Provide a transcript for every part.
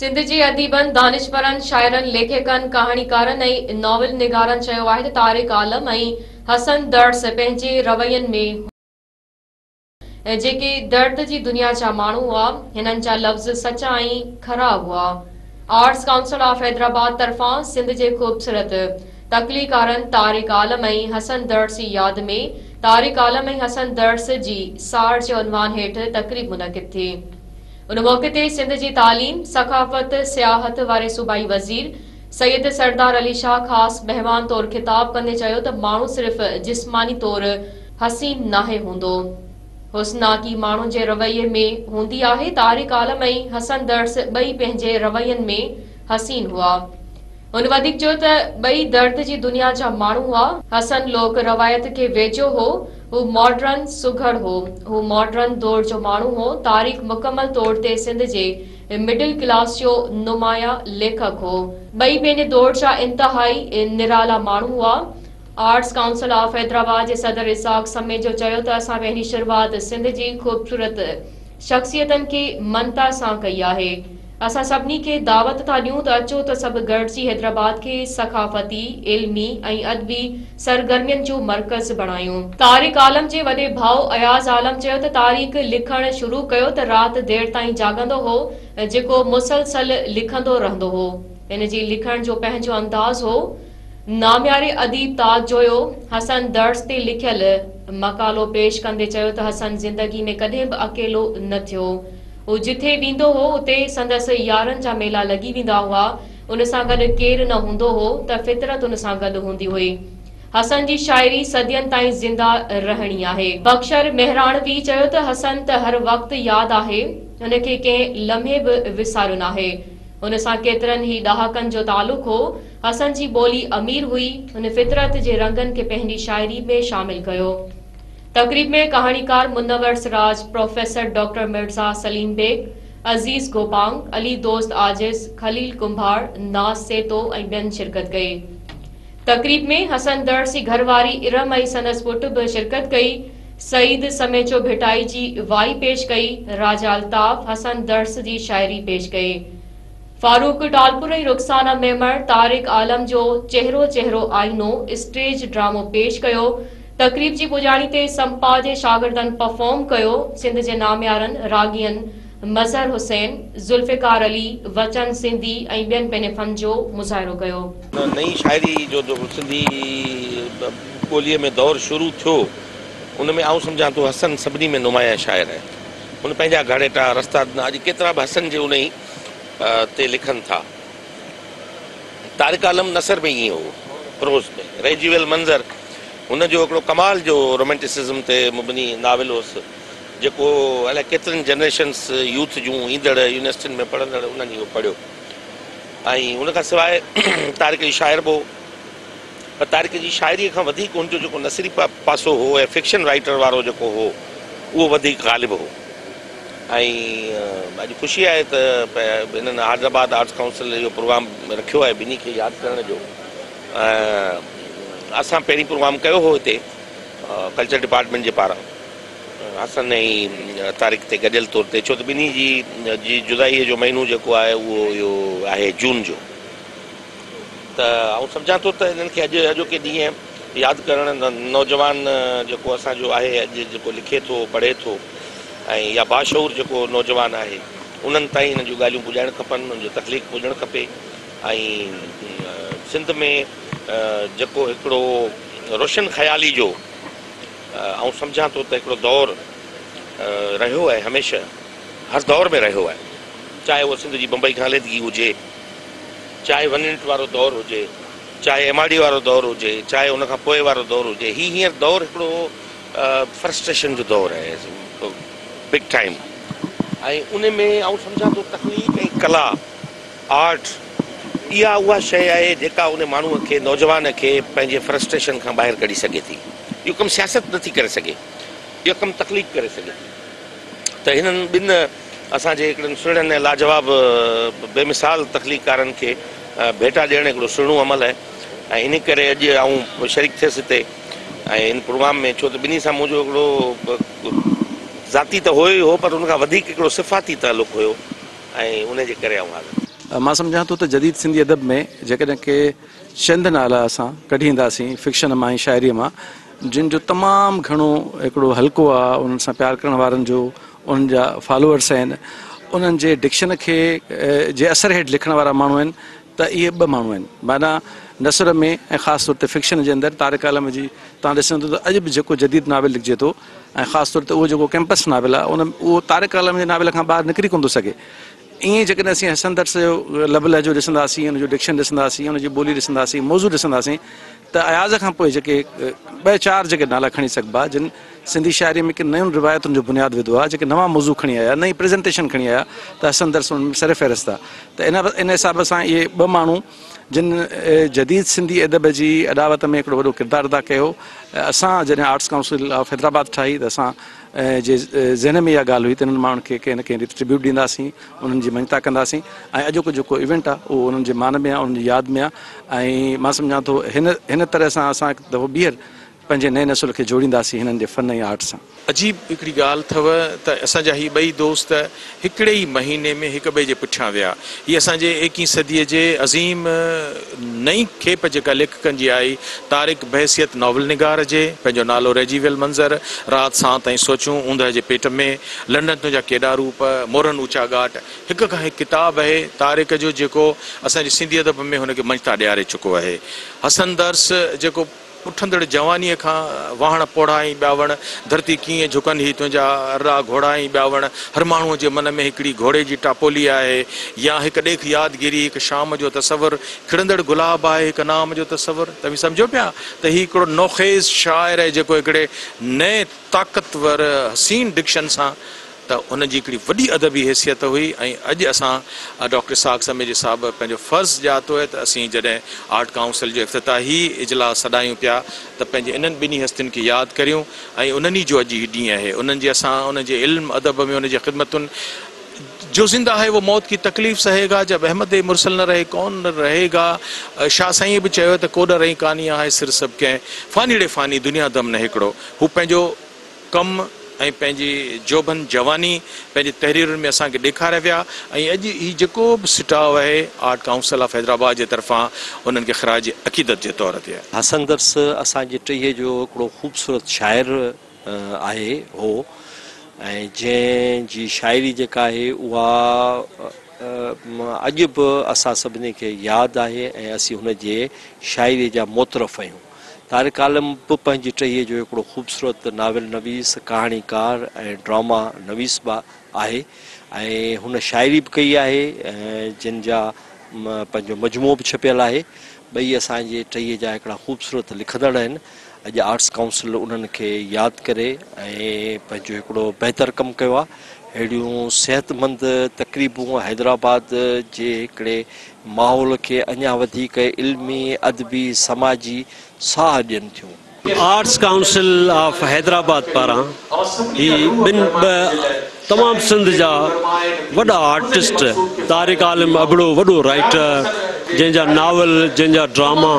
سنڌ جي اديبن، دانشورن، شاعرن، ليکڪن، ڪهاڻيڪارن ۽ ناول نگارن چيو آهي ته طارق عالم ۽ حسن درس پنهنجي روين ۾ جيڪي درد جي دنيا جا ماڻهو هئا، هنن جا لفظ سچا ۽ کرا هئا. آرٽس ڪائونسل آف حيدرآباد طرفان سنڌ جي خوبصورت تخليقارن طارق عالم ۽ حسن درس جي ياد ۾ طارق عالم ۽ حسن درس جي سار جي عنوان هيٺ تقريب منعقد ٿي. ان موقعي تي سنڌ جي تعليم، ثقافت، سياحت واري صوبائي وزير سيد سردار علي شاهه خاص مهمان طور خطاب ڪندي چيو ته ماڻهو صرف جسماني طور حسين ناهي هوندو، حسناڪي ماڻهن جي رويي ۾ هوندي آهي، طارق عالم ۽ حسن درس ٻئي پنهنجي روين ۾ حسين هئا. هن وڌيڪ چيو ته ٻئي درد جي دنيا جا ماڻهو هئا، حسن لوڪ روايت کي ويجهو هو، هو ماڊرن سگهڙ هو، هو ماڊرن دور جو ماڻهو هو، طارق مڪمل طور تي سنڌ جي مڊل ڪلاس جو نمايان ليکڪ هو، ٻئي پنهنجي دور جا انتهائي نرالا ماڻهو هئا. آرٽس ڪائونسل آف حيدرآباد جي صدر اسحاق سميجو چيو ته اسان پنهنجي شروعات سنڌ جي خوبصورت شخصيتن کي مڃتا سان ڪئي آهي. اسان سڀني کي دعوت ٿا ڏيون ته اچو ته سڀ گڏجي حيدرآباد کي ثقافتي، علمي ۽ ادبي سرگرمين جو مرڪز بڻايون. طارق عالم جي وڏي ڀاء اياز عالم چيو ته طارق لکڻ شروع ڪيو ته رات دير تائين جاڳندو هو جيڪو مسلسل لکندو رهندو هو. هن جي لکڻ جو پنهنجو انداز هو. نامياري اديب تاج جويو حسن درس تي لکيل مقالو پيش ڪندي چيو ته حسن زندگي ۾ ڪڏهن به اڪيلو نه ٿيو. هو جٿي ويندو هو اتي سندس يارن جا ميلا لڳي ويندا هئا. ان سان گڏ ڪير نه هوندو هو ته فطرت ان سان گڏ هوندي هئي. حسن جي شاعري صدين تائين زنده رهڻي آهي. بخشر مهراڻوي چيو ته حسن ته هر وقت ياد آهي. هن کي ڪنهن لمحي به وساريو ناهي. هن سان ڪيترن ئي ڏهاڪن جو تعلق هو. حسن جي ٻولي امير هئي. هن فطرت جي رنگن کي پنهنجي شاعري ۾ شامل ڪيو. تقريب ۾ ڪهاڻيڪار منور سراج، پروفيسر ڊاڪٽر مرزا سليم بيگ، عزيز گوپانگ، علي دوست عاجز، خليل ڪنڀار، ناز سهتو ۽ ٻين شرڪت ڪئي. تقريب ۾ حسن درس جي گهر واري ارم ۽ سندس پٽ به شرڪت ڪئي. سعيد سميجو ڀٽائي جي وائي پيش ڪئي، راجا الطاف حسن درس جي شاعري پيش ڪئي. فاروق ٽالپر ۽ رخسانه ميمڻ طارق عالم جو چهرو چهرو آئينو اسٽيج ڊرامو پيش ڪيو. تقريب جي پڄاڻي تي سمپا جي شاگردن پرفارم ڪيو. سنڌ جي ناميارن راڳين مظهر حسين، ذوالفقار علي، وچن سنڌي ۽ ٻين پنهنجي فن جو مظاهرو ڪيو. نئين شاعري جو جيڪو سنڌي ٻوليء ۾ دور شروع ٿيو، ان ۾ آئون سمجهان ٿو حسن سڀني ۾ نمايان شاعر آهي. هن پنهنجا گهاڙيٽا، رستا ڏنا. اڄ ڪيترا به حسن جي انهي تي لکن ٿا. طارق عالم نثر ۾ ائين هو، پروز ۾ رهجي ويل منظر هن جو هڪڙو ڪمال جو رومانٽسزم تي مبني ناول هوس، جيڪو الائي ڪيترن جنريشنس يوٿ جون ايندڙ يونيورسٽين ۾ پڙهندڙ انهن اهو پڙهيو ۽ ان کان سواء طارق جي شاعر به هو پر طارق جي شاعريء کان وڌيڪ هن جو جيڪو نثري پاسو هو ۽ فڪشن رائيٽر وارو جيڪو هو اهو وڌيڪ غالب هو. ۽ اڄ خوشي آهي ته هنن حيدرآباد آرٽس ڪائونسل اهو پروگرام رکيو آهي ٻنهي کي ياد ڪرڻ جو ۽ اسان پهرين پروگرام ڪيو هو هتي ڪلچر ڊپارٽمينٽ جي پاران حسن ۽ طارق تي گڏيل طور تي ڇو ته ٻنهي جي جي جدائي جو مهينو جيڪو آهي اهو اهو آهي جون جو ته آئون سمجهان ٿو ته انهن کي اڄ اڄوڪي ڏينهن ياد ڪرڻ نوجوان جيڪو اسان جو آهي اڄ جيڪو لکي ٿو پڙهي ٿو ۽ يا باشعور جيڪو نوجوان آهي انهن تائين انهن جون ڳالهيون پڄائڻ کپن انهن جو تخليق پڄڻ کپي ۽ سنڌ ۾ جيڪو هڪڙو روشن خيالي جو آئون سمجهان ٿو ته هڪڙو دور رهيو آهي هميشه هر دور ۾ رهيو آهي چاهي اهو سنڌ جي بمبئي کان عليحدگي هجي چاهي ون يونٽ وارو دور هجي چاهي ايم آر ڊي وارو دور هجي چاهي ان کان پوء وارو دور هجي هي هينئر دور هڪڙو فرسٽريشن جو دور آهي بگ ٽائيم ۽ ان ۾ آئون سمجهان ٿو تخليق ۽ ڪلا آرٽ اها اها شيء آهي جيڪا ان ماڻهوء کي نوجوان کي پنهنجي فرسٽريشن کان ٻاهر ڪڍي سگهي ٿي اهو ڪم سياست نٿي ڪري سگهي اهو ڪم تخليق ڪري سگهي ٿي ته هنن ٻن اسان جي هڪڙن سهڻن ۽ لاجواب بي مثال تخليقڪارن کي ڀيٽا ڏيڻ هڪڙو سهڻو عمل آهي ۽ انهي ڪري اڄ آئون شريڪ ٿيس هتي ۽ ان پروگرام ۾ ڇو ته ٻنهي سان منهنجو هڪڙو ذاتي ته هيو ئي هو پر ان کان وڌيڪ هڪڙو صفاتي تعلق هيو ۽ انهي جي ڪري آئون حاضر ٿيس. مان سمجهان ٿو ته جديد سنڌي ادب ۾ جيڪڏهن ڪي چند نالا اسان ڪڍي اينداسين فڪشن مان ۽ شاعريء مان، جن جو تمام گهڻو هڪڙو حلقو آ، انهن سان پيار ڪرڻ وارن جو، انهن جا فالوورس آهن، انهن جي ڊڪشن کي جي اثر هيٺ لکڻ وارا ماڻهو آهن ته اهي ٻه ماڻهو آهن. معنيٰ نثر ۾ ۽ خاص طور تي فڪشن جي اندر طارق عالم جي توهان ڏسندو ته اڄ به جيڪو جديد ناول لکجي ٿو ۽ خاص طور تي اهو جيڪو ڪئمپس ناول آ، ان اهو طارق عالم جي ناول کان ٻاهر نڪري ڪونه ٿو سگهي. ائين ئي جيڪڏهن اسين حسن درس جو لب لهجو ڏسنداسين، ان جو ڊڪشن ڏسنداسين، ان جي ٻولي ڏسنداسين، موضوع ڏسنداسين ته اياز کان پوء جيڪي ٻه چار جيڪي نالا کڻي سگهبا جن سنڌي شاعريء ۾ ڪن نين روايتن جو بنياد وڌو آهي، جيڪي نوان موضوع کڻي آيا، نئين پريزنٽيشن کڻي آيا ته حسن درس انهن ۾ سر فهرست آهي ته ان ان حساب سان اهي ٻه ماڻهو جن جديد سنڌي ادب جي اڏاوت ۾ هڪڙو وڏو ڪردار ادا ڪيو. اسان جڏهن آرٽس ڪائونسل آف حيدرآباد ٺاهي ته اسان جي ذهن ۾ اها ڳالهه هئي ته انهن ماڻهن کي ڪنهن نه ڪنهن ريت ٽربيوٽ ڏينداسين، انهن جي مڃتا ڪنداسين ۽ اڄوڪو جيڪو ايونٽ آهي اهو انهن جي مان ۾ آهي، انهن جي ياد ۾ آهي ۽ مان سمجهان ٿو هن هن طرح سان اسان هڪ دفعو ٻيهر پنهنجي نئين نسل کي جوڙينداسين هنن جي فن ۽ آرٽ سان. عجيب هڪڙي ڳالهه اٿو ته اسان جا هي ٻئي دوست هڪڙي ئي مهيني ۾ هڪ ٻئي جي پٺيان ويا. هي اسان جي ايڪيهين صديء جي عظيم نئين کيپ جيڪا ليکڪن جي آئي، طارق بحيثيت ناول نگار جي، پنهنجو نالو رهجي ويل منظر، رات سانت ۽ سوچون، اوندهه جي پيٽ ۾، لنڊن تنهنجا ڪيڏا روپ، مورن اوچا ڳاٽ، هڪ کان هڪ ڪتاب اهي طارق جو جيڪو اسان جي سنڌي ادب ۾ هن کي مڃتا ڏياري چڪو اهي. حسن درس جيڪو. اٺندڙ جوانيء کان واهڻ پوڙها ۽ ٻيا وڻ، ڌرتي ڪيئن جهڪن هي تنهنجا ارڏا گهوڙا ۽ ٻيا وڻ، هر ماڻهوء جي من ۾ هڪڙي گهوڙي جي ٽاپولي آهي يا هڪ ڏيک يادگيري، هڪ شام جو تصور، کڙندڙ گلاب آهي هڪ نام جو تصور. توهين سمجهو پيا ته هي هڪڙو نوخيز شاعر آهي جيڪو هڪڙي نئين طاقتور حسين ڊڪشن سان ته هن جي هڪڙي وڏي ادبي حيثيت هئي ۽ اڄ اسان ڊاڪٽر اسحاق سميجي صاحب پنهنجو فرض ڄاتو آهي ته اسين جڏهن آرٽ ڪائونسل جو افتتاحي اجلاس سڏايون پيا ته پنهنجي انهن ٻنهي هستين کي ياد ڪريون ۽ انهن ئي جو اڄ هي ڏينهن آهي انهن جي اسان انهن جي علم ادب ۾ انهن جي خدمتن جو زنده هي وو موت ڪي تڪليف سهي گا جب احمد مرسل نه رهي ڪون رهي گا شاهه سائينء به چيو ته ڪوڏر ۽ ڪاني آهي سر سڀ ڪنهن فاني ڙي فاني دنيا دم نه هڪڙو هو پنهنجو ڪم ۽ پنهنجي جوڀن جواني پنهنجي تحريرن ۾ اسان کي ڏيکاري ويا ۽ اڄ هي جيڪو به سٽاء آهي آرٽ ڪائونسل آف حيدرآباد جي طرفان انهن کي خراج عقيدت جي طور تي. حسن درس اسان جي ٽهيء جو هڪڙو خوبصورت شاعر آهي هو ۽ جنهن جي شاعري جيڪا آهي اها اڄ به اسان سڀني کي ياد آهي ۽ اسين هن جي شاعريء جا معترف آهيون. طارق عالم به پنهنجي ٽهيء جو هڪڙو خوبصورت ناول نويس، ڪهاڻيڪار ۽ ڊراما نويس به آهي ۽ هن شاعري به ڪئي آهي جن جا پنهنجو مجموعو به ڇپيل آهي. ٻئي اسان جي ٽهيء جا هڪڙا خوبصورت لکندڙ آهن. اڄ آرٽس ڪائونسل انهن کي ياد ڪري ۽ پنهنجو هڪڙو بهتر ڪم ڪيو آهي. اهڙيون صحتمند تقريبون حيدرآباد جي هڪڙي ماحول کي اڃا وڌيڪ علمي، ادبي، سماجي ساهه ڏين ٿيون. آرٽس ڪائونسل آف حيدرآباد پاران هي ٻن ٻه تمام سنڌ جا وڏا آرٽسٽ طارق عالم ابڙو وڏو رائيٽر جنهن جا ناول جنهن جا ڊراما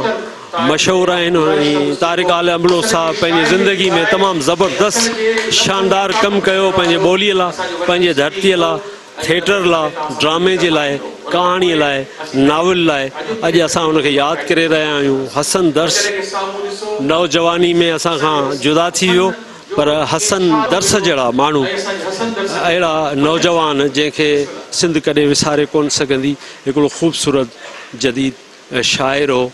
مشهور آهن ۽ طارق عالم ابڙو صاحب پنهنجي زندگي ۾ تمام زبردست شاندار ڪم ڪيو پنهنجي ٻولي لا پنهنجي ڌرتي لا ٿيٽر لا، ڊرامي جي لاء، ڪهاڻيء لاء، ناول لاء اڄ اسان هن کي ياد ڪري رهيا آهيون. حسن درس نوجواني ۾ اسان کان جدا ٿي ويو پر حسن درس جهڙا ماڻهو اهڙا نوجوان جنهن کي سنڌ ڪڏهن وساري ڪونه سگهندي هڪڙو خوبصورت جديد شاعر هو.